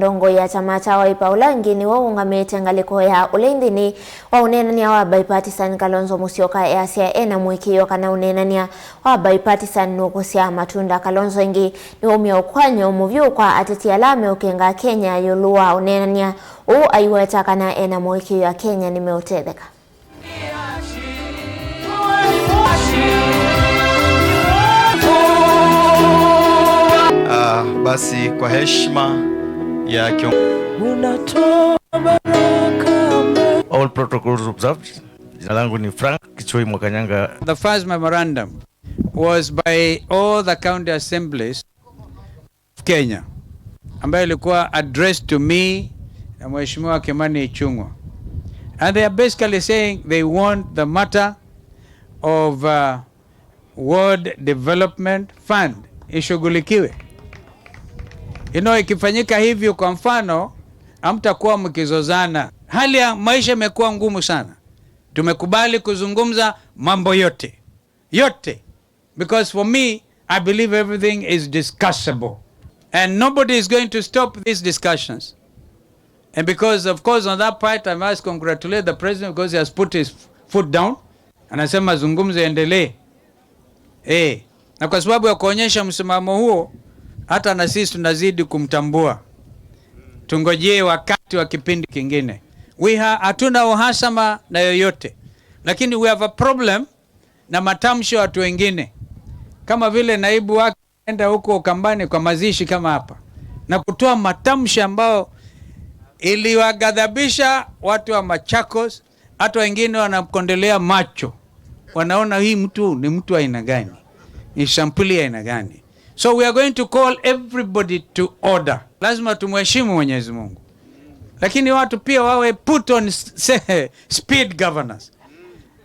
Ndongo ya chama cha Wiper Ulangi niwe ungamite ngaliko ya ulinthini wa unenania wa bipartisan. Kalonzo Musyoka easya ena mwikio kana unenania wa bipartisan nukusya matunda. Kalonzo ingi niwaumia ukwanyo muvyu kwa ateti alame ukenga Kenya yulu wa unenania uu, aiweta kana ena mwikio ya Kenya nimeutetheka. Basi kwa heshima ya Unatoa baraka. All protocols observed. Jina langu ni Frank Kichoi Mwakanyanga. The first memorandum was by all the county assemblies of Kenya, ambayo ilikuwa addressed to me na Mheshimiwa Kimani Ichung'wa. And they are basically saying they want the matter of Ward Development Fund ishughulikiwe. Ikifanyika hivyo, kwa mfano, hamtakuwa mkizozana. Hali ya maisha imekuwa ngumu sana. Tumekubali kuzungumza mambo yote yote, because for me, I believe everything is discussable and nobody is going to stop these discussions. And because, of course, on that part I must congratulate the president because he has put his foot down, anasema mazungumzo yaendelee. Na kwa sababu ya kuonyesha msimamo huo, hata na sisi tunazidi kumtambua. Tungojee wakati wa kipindi kingine. Hatuna uhasama na yoyote, lakini we have a problem na matamshi ya watu wengine, kama vile naibu wake enda huko Ukambani kwa mazishi kama hapa na kutoa matamshi ambayo iliwaghadhabisha watu wa Machakos. Hata wengine wanamkondelea macho, wanaona hii mtu ni mtu aina gani, ni sampuli aina gani? So we are going to call everybody to order. Lazima tumheshimu Mwenyezi Mungu, lakini watu pia wawe put on speed governors.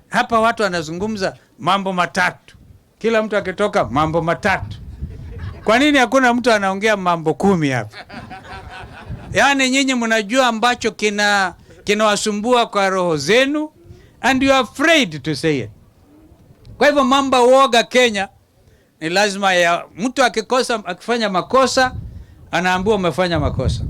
Hapa watu wanazungumza mambo matatu, kila mtu akitoka mambo matatu. Kwa nini hakuna mtu anaongea mambo 10 hapa? Yaani nyinyi mnajua ambacho kinawasumbua kwa roho zenu and you are afraid to say it. Kwa hivyo mambo uoga Kenya ni lazima ya mtu akikosa, akifanya makosa, anaambiwa umefanya makosa.